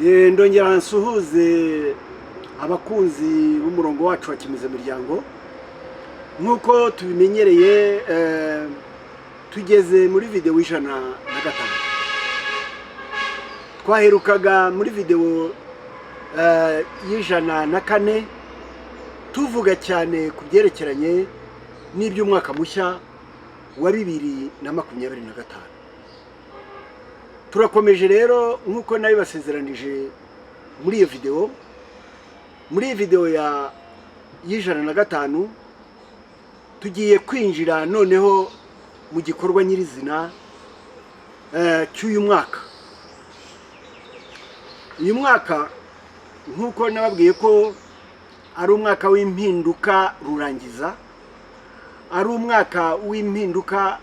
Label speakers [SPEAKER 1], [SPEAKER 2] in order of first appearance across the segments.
[SPEAKER 1] Ndongera nsuhuze abakunzi b'umurongo wacu wa Kimezamiryango. Nk'uko tubimenyereye, tugeze muri videwo 105. Twaherukaga muri videwo y'104 tuvuga cyane ku byerekeranye n'iby'umwaka mushya wa 2025. Turakomeje rero nk'uko nabibasezeranije muri iyo videwo. Muri iyi videwo ya y'105 tugiye kwinjira noneho mu gikorwa nyirizina cy'uyu mwaka. Uyu mwaka, nk'uko nababwiye ko ari umwaka w'impinduka rurangiza, ari umwaka w'impinduka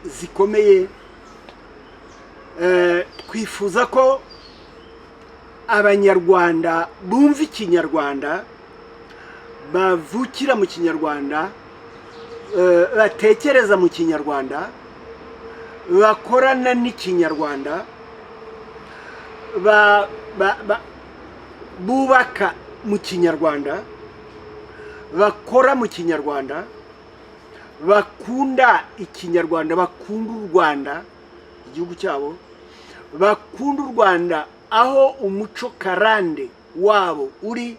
[SPEAKER 1] zikomeye, twifuza ko Abanyarwanda bumva Ikinyarwanda, bavukira mu Kinyarwanda, batekereza mu Kinyarwanda, bakorana n'Ikinyarwanda, bubaka mu Kinyarwanda, bakora mu Kinyarwanda, bakunda Ikinyarwanda, bakunda u Rwanda, igihugu cyabo, bakunda u Rwanda aho umuco karande wabo uri,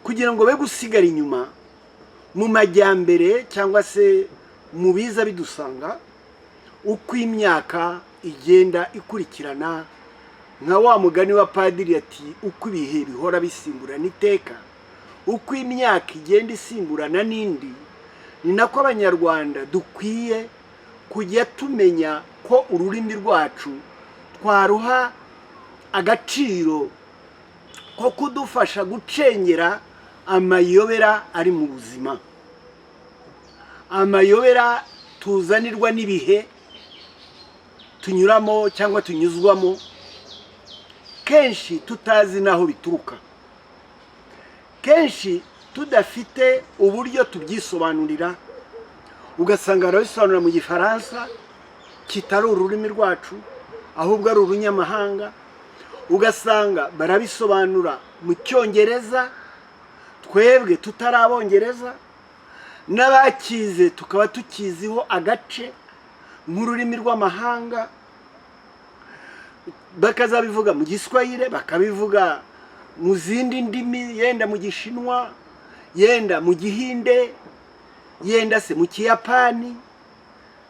[SPEAKER 1] kugira ngo be gusigara inyuma mu majyambere cyangwa se mu biza bidusanga uko imyaka igenda ikurikirana. Nka wa mugani wa padiri ati: "Uko ibihe bihora bisimburana iteka, uko imyaka igenda isimburana n'indi, ni nako Abanyarwanda dukwiye kujya tumenya ko ururimi rwacu twaruha agaciro ko kudufasha gucengera amayobera ari mu buzima, amayobera tuzanirwa n'ibihe tunyuramo cyangwa tunyuzwamo, kenshi tutazi n'aho bituruka, kenshi tudafite uburyo tubyisobanurira." Ugasanga barabisobanura mu Gifaransa kitari ururimi rwacu, ahubwo ari urunyamahanga. Ugasanga barabisobanura mu Cyongereza, twebwe tutari Abongereza, n'abakize tukaba tukiziho agace nk'ururimi rw'amahanga. Bakazabivuga mu Giswahili, bakabivuga mu zindi ndimi, yenda mu Gishinwa, yenda mu Gihinde, yenda se mu Kiyapani,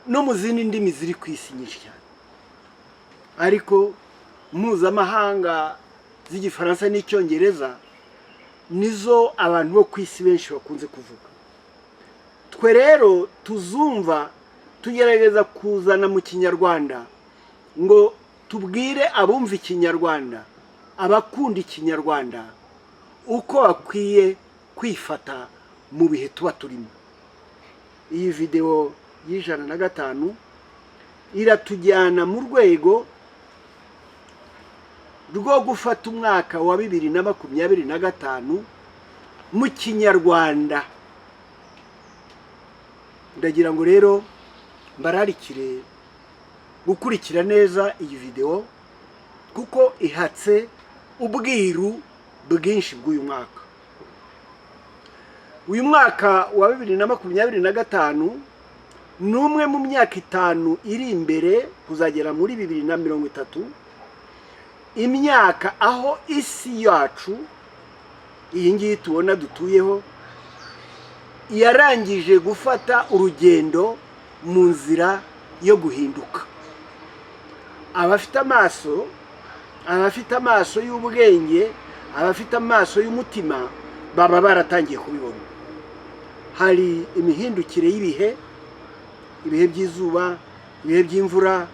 [SPEAKER 1] no mu zindi ndimi ziri ku isi nyinshi cyane, ariko mpuzamahanga z'Igifaransa n'Icyongereza nizo abantu bo ku isi benshi bakunze kuvuga. Twe rero tuzumva tugerageza kuzana mu Kinyarwanda ngo tubwire abumva Ikinyarwanda, abakunda Ikinyarwanda, uko bakwiye kwifata mu bihe tuba turimo. Iyi videwo y'105 iratujyana mu rwego rwo gufata umwaka wa 2025 mu Kinyarwanda. Ndagira ngo rero mbararikire gukurikira neza iyi videwo, kuko ihatse ubwiru bwinshi bw'uyu mwaka. Uyu mwaka wa 2025 ni umwe mu myaka 5 iri imbere kuzagera muri 2030, imyaka aho isi yacu iyi ngiyi tubona dutuyeho yarangije gufata urugendo mu nzira yo guhinduka. Abafite amaso y'ubwenge, abafite amaso y'umutima baba baratangiye kubibona. Hari imihindukire y'ibihe, ibihe by'izuba, ibihe by'imvura,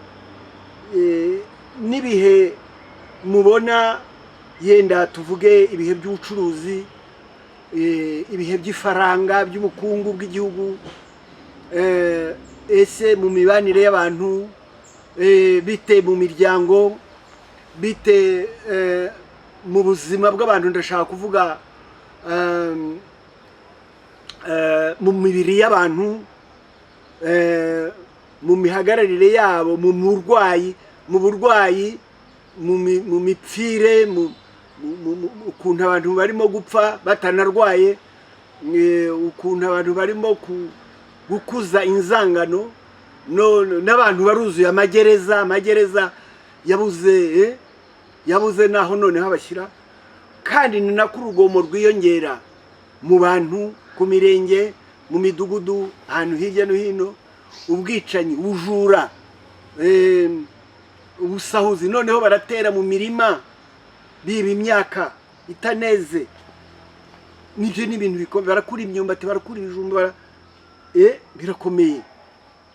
[SPEAKER 1] n'ibihe mubona, yenda tuvuge ibihe by'ubucuruzi, ibihe by'ifaranga, by'ubukungu bw'igihugu, ese mu mibanire y'abantu bite, mu miryango bite, mu buzima bw'abantu, ndashaka kuvuga mu mibiri y'abantu, mu mihagararire yabo, mu burwayi. Mu mipfire, ukuntu abantu barimo gupfa batanarwaye, ukuntu abantu barimo gukuza inzangano, n'abantu baruzuye amagereza, amagereza yabuze naho noneho abashyira. Kandi ni nako urugomo rwiyongera mu bantu, ku mirenge, mu midugudu, ahantu hirya no hino, ubwicanyi, ubujura, ubusahuzi. Noneho baratera mu mirima, biba imyaka itaneze. Nibyo, ni ibintu bikomeye. Barakura imyumbati, barakura ibijumba, birakomeye.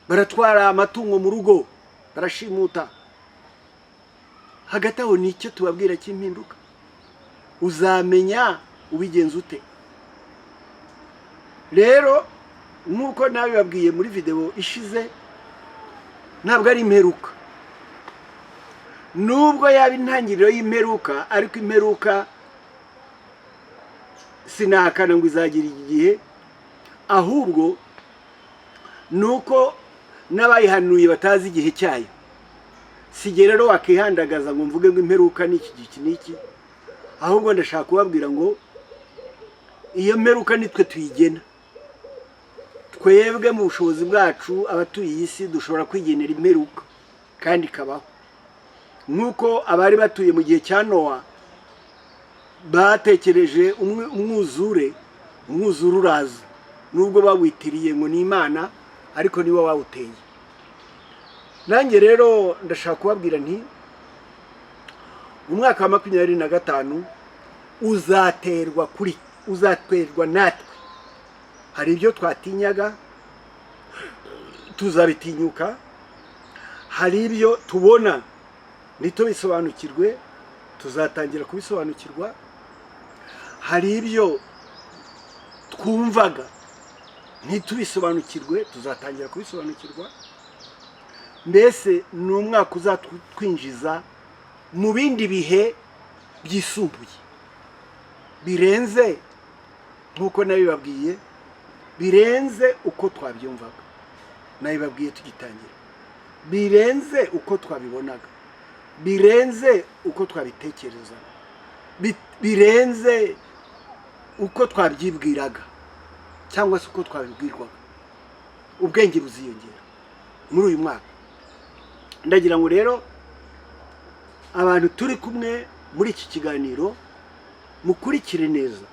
[SPEAKER 1] Baratwara amatungo mu rugo, barashimuta. Hagati aho ni icyo tubabwira cy'impinduka. Uzamenya ubigenza ute rero? Nk'uko nabibabwiye muri videwo ishize, ntabwo ari imperuka, nubwo yaba intangiriro y'imperuka, ariko imperuka sinahakana ngo izagira igihe. Ahubwo ni uko n'abayihanuye batazi igihe cyayo. Si jye rero wakihandagaza ngo mvuge ngo imperuka ni iki, iki n'iki. Ahubwo ndashaka kubabwira ngo iyo mperuka nitwe tuyigena. Twebwe mu bushobozi bwacu, abatuye iyi si, dushobora kwigenera imperuka kandi ikabaho, nk'uko abari batuye mu gihe cya Nowa batekereje umwuzure, umwuzure uraza, nubwo bawitiriye ngo ni Imana, ariko nibo bawuteye. Nanjye rero ndashaka kubabwira nti umwaka wa 25 uzaterwa kuri, uzaterwa natwe. Hari ibyo twatinyaga, tuzabitinyuka. Hari ibyo tubona ntitubisobanukirwe, tuzatangira kubisobanukirwa. Hari ibyo twumvaga ntitubisobanukirwe, tuzatangira kubisobanukirwa. Mbese ni umwaka uzatwinjiza mu bindi bihe byisumbuye, birenze, nk'uko nabibabwiye, birenze uko twabyumvaga, nabibabwiye tugitangira, birenze uko twabibonaga, birenze uko twabitekerezaga, birenze uko twabyibwiraga cyangwa se uko twabibwirwaga. Ubwenge buziyongera muri uyu mwaka. Ndagira ngo rero abantu turi kumwe muri iki kiganiro mukurikire neza.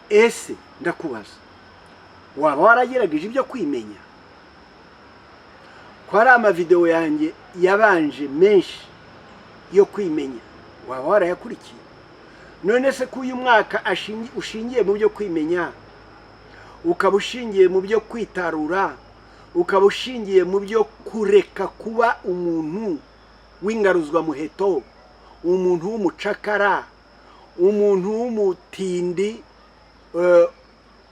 [SPEAKER 1] Ese ndakubaza, waba waragerageje ibyo kwimenya? Ko ari amavidewo yanjye yabanje menshi yo kwimenya, waba warayakurikiye? None se ko uyu mwaka ushingiye mu byo kwimenya, ukaba ushingiye mu byo kwitarura, ukaba ushingiye mu byo kureka kuba umuntu w'ingaruzwamuheto, umuntu w'umucakara, umuntu w'umutindi,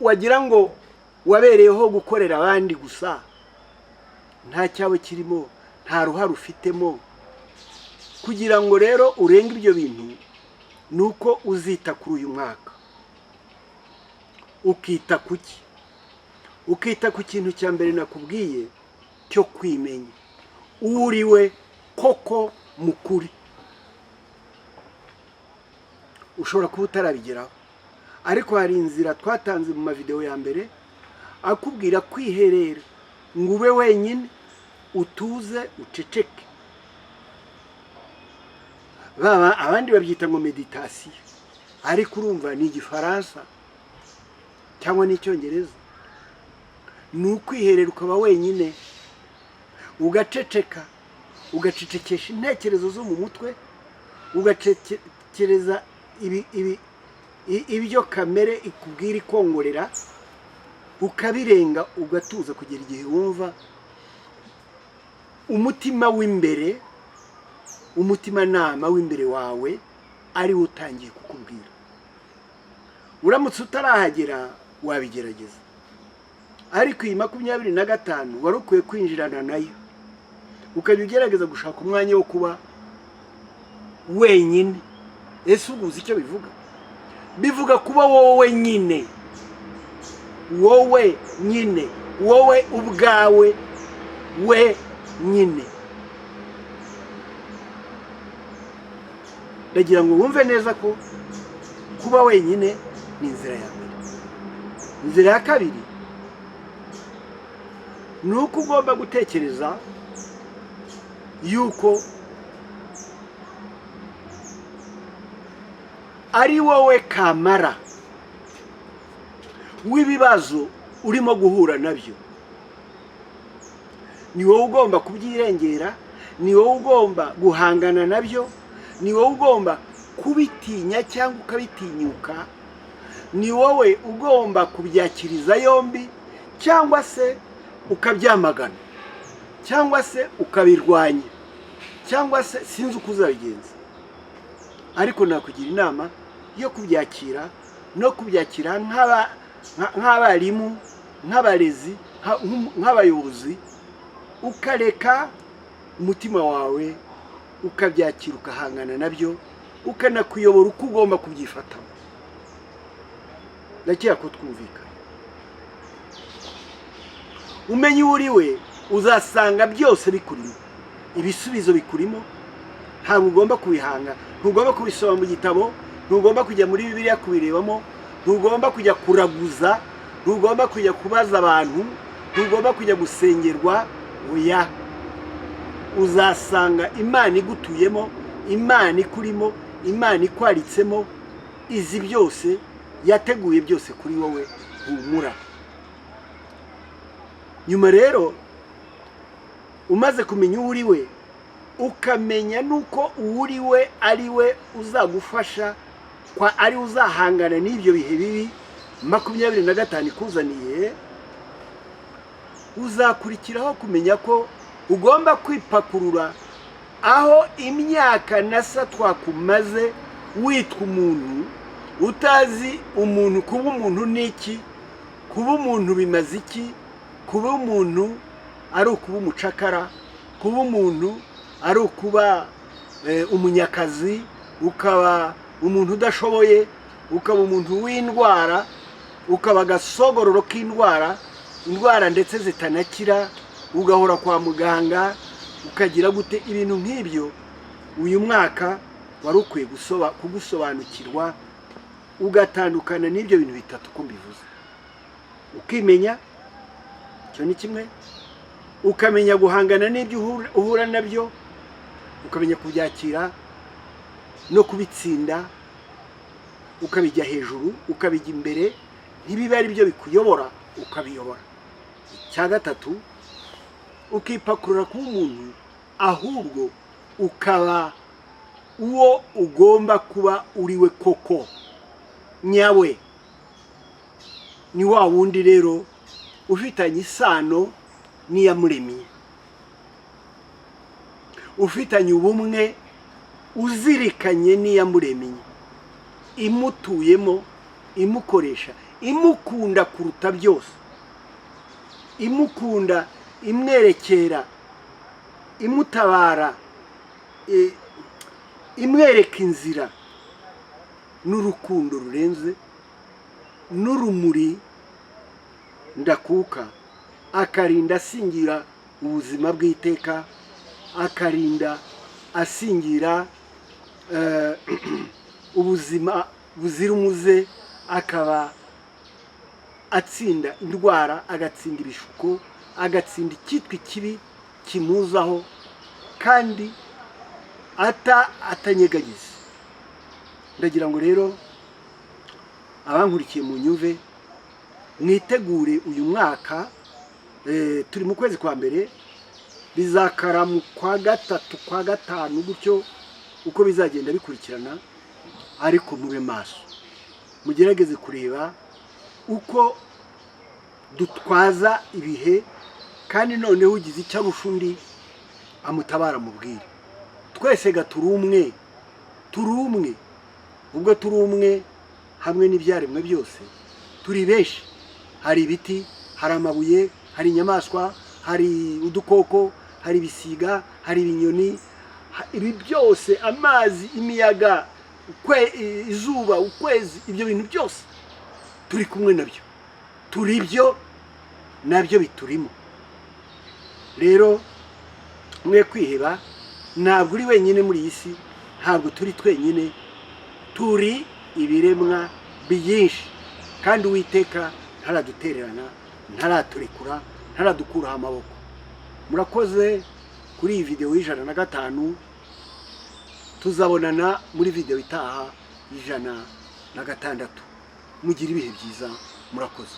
[SPEAKER 1] wagira ngo wabereyeho gukorera abandi gusa, nta cyawe kirimo, nta ruhare ufitemo. Kugira ngo rero urenge ibyo bintu, ni uko uzita kuri uyu mwaka. Ukita ku ki? Ukita ku kintu cya mbere nakubwiye cyo kwimenya uriwe koko mukuri. Ushobora kuba utarabigeraho, ariko hari inzira twatanze mu mavidewo ya mbere akubwira kwiherera ngo ube wenyine, utuze, uceceke. Baba abandi babyita ngo méditation, ariko urumva ni Igifaransa cyangwa n'icyongereza. Ni ukwiherera ukaba wenyine, ugaceceka, ugacecekesha intekerezo zo mu mutwe, ugacekereza ibyo kamere ikubwira ikongorera, ukabirenga, ugatuza kugera igihe wumva umutima w'imbere, umutimanama w'imbere wawe ari wo utangiye kukubwira. Uramutse utarahagera, wabigerageza. Ariko iyi 25 wari ukwiye kwinjirana nayo, ukajya ugerageza gushaka umwanya wo kuba wenyine. Ese ubwo uzi icyo bivuga? Bivuga kuba wowe nyine, wowe nyine, wowe ubwawe, we nyine. Ndagira ngo wumve neza ko kuba wenyine ni inzira ya mbere. Inzira ya kabiri ni uko ugomba gutekereza yuko ari wowe kamara w'ibibazo urimo guhura nabyo. Ni wowe ugomba kubyirengera, ni wowe ugomba guhangana nabyo, ni wowe ugomba kubitinya cyangwa ukabitinyuka, ni wowe ugomba kubyakiriza yombi cyangwa se ukabyamagana cyangwa se ukabirwanya cyangwa se sinzi uko uzabigenza, ariko nakugira inama yo kubyakira no kubyakira nk'abarimu, nk'abarezi, nk'abayobozi, ukareka umutima wawe ukabyakira, ukahangana nabyo, ukanakuyobora uko ugomba kubyifatamo. Ndakeka ko twumvikana. Umenye uwo uri we, uzasanga byose bikurimo, ibisubizo bikurimo. Ntabwo ugomba kubihanga, ntugomba kubisoma mu gitabo, ntugomba kujya muri Bibiliya kubirebamo, ntugomba kujya kuraguza, ntugomba kujya kubaza abantu, ntugomba kujya gusengerwa. Oya, uzasanga Imana igutuyemo, Imana ikurimo, Imana ikwaritsemo, izi byose, yateguye byose kuri wowe. Humura. Nyuma rero umaze kumenya uwo uri we, ukamenya n'uko uwo uri we ari we uzagufasha, kwa ari uzahangana n'ibyo bihe bibi 25 ikuzaniye, uzakurikiraho kumenya ko ugomba kwipakurura aho imyaka na satwa kumaze witwa umuntu, utazi umuntu, kuba umuntu ni iki, kuba umuntu bimaze iki, kuba umuntu ari ukuba umucakara, kuba umuntu ari ukuba umunyakazi, ukaba umuntu udashoboye, ukaba umuntu w'indwara, ukaba agasogororo k'indwara, indwara ndetse zitanakira, ugahora kwa muganga, ukagira gute, ibintu nk'ibyo. Uyu mwaka wari ukwiye kugusobanukirwa, ugatandukana n'ibyo bintu bitatu uko mbivuze. Ukimenya, icyo ni kimwe, ukamenya guhangana n'ibyo uhura nabyo, ukamenya kubyakira no kubitsinda, ukabijya hejuru, ukabijya imbere, ntibibe ari byo bikuyobora, ukabiyobora. Icya gatatu, ukipakurura kuba umuntu, ahubwo ukaba uwo ugomba kuba uriwe koko nyawe. Ni wa wundi rero ufitanye isano n'Iyamuremye, ufitanye ubumwe, uzirikanye n'Iyamuremye, imutuyemo, imukoresha, imukunda kuruta byose, imukunda, imwerekera, imutabara, imwereka inzira n'urukundo rurenze n'urumuri ndakuka, akarinda asingira ubuzima bw'iteka, akarinda asingira ubuzima buzira umuze, akaba atsinda indwara, agatsinda ibishuko, agatsinda icyitwa ikibi kimuzaho, kandi atanyegagize. Ndagira ngo rero abankurikiye mu nyumve, mwitegure uyu mwaka. Turi mu kwezi kwa mbere, bizakara mu kwa gatatu, kwa gatanu, gutyo uko bizagenda bikurikirana, ariko mube maso, mugerageze kureba uko dutwaza ibihe, kandi noneho ugize icyo arusha undi amutabara, mubwire. Twese ga turi umwe, turi umwe. Ubwo turi umwe hamwe n'ibyaremwe byose, turi benshi. Hari ibiti, hari amabuye, hari inyamaswa, hari udukoko, hari ibisiga, hari ibinyoni, ibi byose, amazi, imiyaga, izuba, ukwezi, ibyo bintu byose turi kumwe nabyo, turi byo, nabyo biturimo. Rero mwe kwiheba, ntabwo uri wenyine muri iyi si. Ntabwo turi twenyine, turi ibiremwa byinshi, kandi Uwiteka ntaradutererana, ntaraturekura, ntaradukuraho amaboko. Murakoze kuri iyi videwo y'105. Tuzabonana muri videwo itaha y'106. Mugire ibihe byiza, murakoze.